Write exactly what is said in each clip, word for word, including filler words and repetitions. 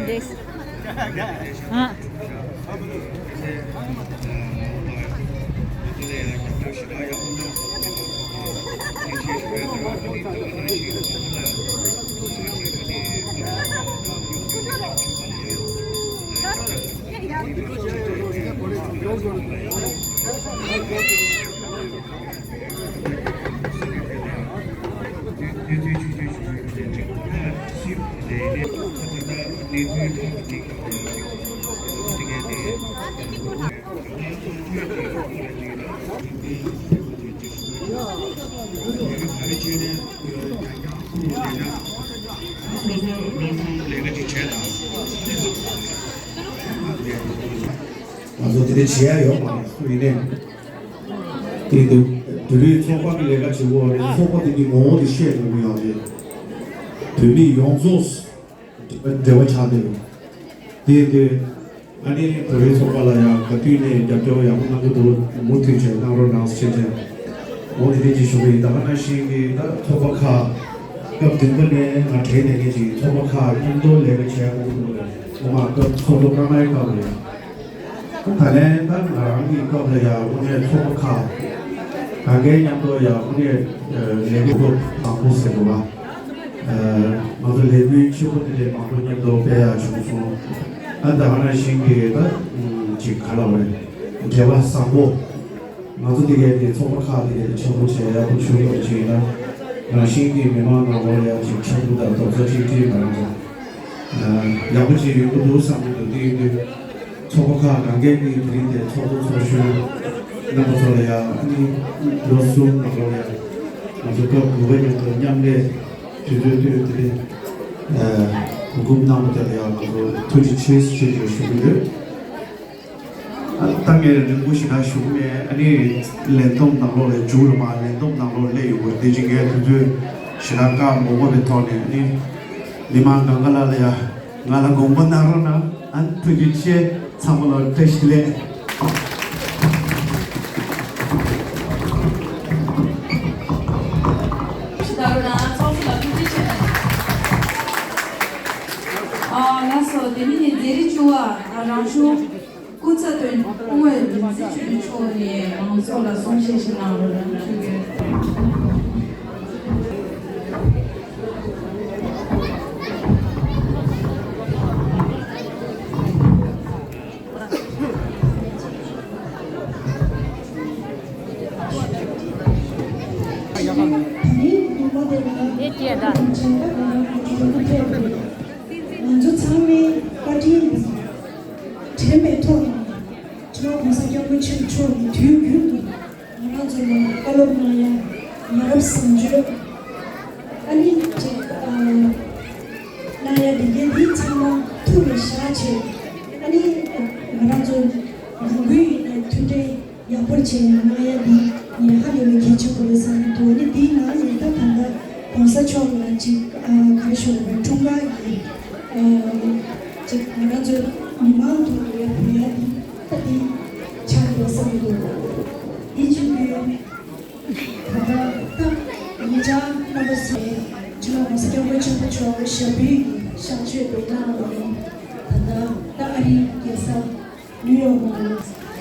འདེགས། ཨ། ང་ཚོ་དེ་འདྲ་བྱེད་ཡ་ཡོད་མ་རེད། སུ་ཡིན་ནའི། དེ་དུས་དེ་རིང་ཚོགས་པ་གི་ལས་ཀ་བྱེད་དགོས་རེད། ཚོགས་པ་དེ་གི་ངོ་བོ་དེ་ཤེས་དགོས་ཀྱི་ཡོད་རེད། བོད་མི་ཡོངས་རྫོགས་འབྲེལ་བ་ཆགས་བསྡད་ཡོད། དེ་དུས་ཨ་ནི་བོད་རིགས་ཚོགས་པ་ལ་ཡང་ག་དུས་ནས་རྒྱབ་སྐྱོར་ཡག་པོ་གནང་གི་འདུག་མུ་མཐུད་བྱས་གནང་རོགས་གནང་ཞེས་བྱས། འོ་དེ་འདྲ་ཅིག་ཞུ་གི་ཡིན། ད་ག་ནང་བཞིན་གྱི་ད་ཚོགས་པ་ཁག་སྐབས་བདུན་པ་ནས་ང་གྲས་ནས་ངེད་ཀྱི་ཚོགས་པ་ཁག་མཉམ་དུ་ལས་ཀ་བྱས་དགོས་འདུག་ངོ་མ་སྐབས་ཚོགས་གཙོ་ཀརྨ་ཡི་སྐབས་ལ་ཡང་། ད་ལན་ད་ང་རང་གི་སྐབས་ལ་ཡང་དངོས་གནས་ཚོགས་པ་ཁག་གང་གའི་མཉམ་དུ་ཡང་དངོས་གནས་ལས་འགུལ་ཐོག་དང་པོ་ཟེར་དགོས་པ། ང་ཚོ་ལས་འགུལ་ཆེན་པོ་དེ་འདྲའི་མང་པོ་མཉམ་དུ་སྤེལ་ཡག་བྱུང་སོང་། ཨ་ད་ག་ནང་བཞིན་གྱི་ད་ཅིག་ག་ལབ་དགོས་རེད། འབྲེལ་བ་བཟང་པོ། ང་ཚོ་དེ་གའི་དེ་ཚོགས་པ་ཁག་དེ་གའི་དེ་ཆེན་པོ་བྱས་ཡག་པོ་བྱུང་ཡོད་པ་ཅིག་ཡིན་ན། རང་བཞིན་གྱིས་མི་མང་ནང་ལོགས་ལ་ཡང་ཅིག་འཆམ་པོ་དང་རྡོག་རྩ་གཅིག་སྒྲིལ་མ་རང་ཚོ་ཡག་པོ་ཅིག་ཡོང་གི་འདུག་བསམ་གྱི་འདུག་དེ་ཡིན་དུས་ཚོགས་པ་ཁག་གང་གའི་གི་དེ་རིང་དེ་ཚོགས་གཙོ་ཚོགས་གཞོན་རྣམ་པ་ཚོ་ལ་ཡང་ཨ་ནི་ལོ་གསུམ་ནང་ལོགས་ལ་ཡང་ང་ཚོ་སྐབས་དགུ་པ་མཉམ་དུ་མཉམ་ལས་དུས་ཚོད་དུས་དེ་རིང་གོ་སྐབས་གནང་བ་དེ་ལ་ཡང་ང་ཚོ་ཐུགས་རྗེ་ཆེ་ཞེས་ཞུ་གི་ཡོད། ད་ངས་རིང་པོ་ཞེ་དྲག་བཞུགས་མེད། ཨ་ནི་ལས་བསྡོམས་ནང་ལོགས་ལ་མཇུག་ལ་མ་ལས་བསྡོམས་ནང་ལོགས་ལ་སླེབས་ཡོང་གི་རེད། དེ་རྗེས་ངས་དུས་ཚོད་ཞེ་དྲག་བཀག་མ་དགོས་པའི་ཐོག་ནས་ཨ་ནི་མི་མང་གང་ག་ལ་ལ་ཡ་ང་ལ་དགོངས་པ་གནང་རོགས་གནང་། ཨ་ནི་ཐུགས་རྗེ་ཆེ། ཚང་མ་ལ་བཀྲ་ཤིས་བདེ་ལེགས། ཞེས་ད་རུང་ཚོགས་གཙོ་ལ་ཐུགས་རྗེ་ཆེ། ཨ་ལགས་སོ། དེ་མིན་ནས་མཛད་རིམ་བཅུ་པ་རང་གཞུང་སྐུ་ཚབ་དོན་གཙོ་སྐུ་ངོ་མི་སེར་ཆོས་འཕེལ་མཆོག་ནས་མང་ཚོགས་ལ་གསུང་བཤད་ཞིག་གནང་རོགས་གནང་ཞུ་རྒྱུ། དེ་སྐད་ད། ང་ཚོ་ཚང་མས་བཀའ་དྲིན་དྲན་པའི་ཐོག་ནས་སྤྱི་ནོར་༸གོང་ས་༸སྐྱབས་མགོན་ཆེན་པོ་མཆོག་གིས་དུས་རྒྱུན་དུ་ང་རང་ཚོ་ལ་བཀའ་སློབ་གནང་ཡ། ཡ་རབས་བཟང་སྤྱོད་ཨ་ནི་ཅིག་གནང་ཡ་འདི་གའི་འདི་ཚང་མ་ཐུགས་ལ་བཞག་བྱས། ཨ་ནི་ང་རང་ཚོ་ལས་འགུལ་ཡིན་ནའི་མཐུན་སྒྲིལ་ཡག་པོ་བྱས་ནས་གནང་ཡ་འདི་ངས་ཧ་ལས་པའི་གལ་ཆེན་པོ་རེད་བསམ་གྱི་འདུག་ཨ་ནི་འདིའི་ནང་ནས་ད་ད་ལྟ་༸གོང་ས་མཆོག་ལ་ཅིག་ག་རེ་ཞུ་དགོས་རེད། འཁྲུངས་སྐར་གྱི་ཅིག་ང་རང་ཚོའི་མི་མང་ཐོག་ནས་ཡར་ཕུལ་ཡ་འདི་ད་འདི་ཆགས་འདུག་བསམ་གྱི་འདུག་འདི་བྱེད་དུས་ད་ལྟ་ད་ཉེ་ཆར་རྣམ་པ་ཚོས་སྤྱི་ནོར་༸གོང་ས་༸སྐྱབས་མགོན་ཆེན་པོ་མཆོག་ཞབས་པུས་ཀྱི་གཤགས་བཅོས་དེ་གནང་བ་ཡིན། ད་ལྟ་ད་ཨ་རིའི་རྒྱལ་ས་ནིའུ་ཡོག་ནང་ལ་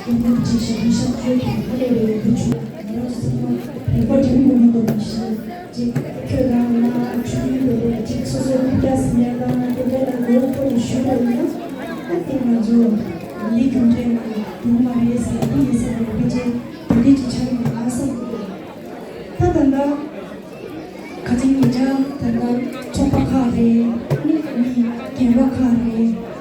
རྒྱལ་ཡུམ་གྱི་ཞབས་ཞབས་ཞུ་དང་ཧ་ལས་པའི་ཡོང་སྒོ་བྱུང་། ང་རང་ཚོ་ཚང་མ་རིག་པ་འགྲིམ་དགོས་མི་འདུག་མ་གཞི་ཅིག་ཁྱོད་རང་ང་ཆུང་ཆུང་འདྲ་པོ་ལ་ཅིག་སོ་སོའི་སྐུ་དྲག་སེམས་ཡར་བཏང་ན་དེ་འདྲ་ལ་མགོ་སྐོར་ནས་ཞུས་པ་ཡིན་ན། ཨ་དེ་ང་ཚོ་འདི་རྒྱུ་འབྲས་ང་ཡོང་མ་རེད་ཟེར་དེ་ཡིན་ས་རེད། ཕལ་ཆེར་དེ་འདྲ་ཅིག་ཆགས་ཡོང་ང་བསམ་གི་འདུག་ད་ད་ལྟ། ཁ་སང་ཉེ་ཆར་ད་ལྟ་ཚོགས་པ་ཁག་རེད། མི་རྒན་པ་ཁག་རེད།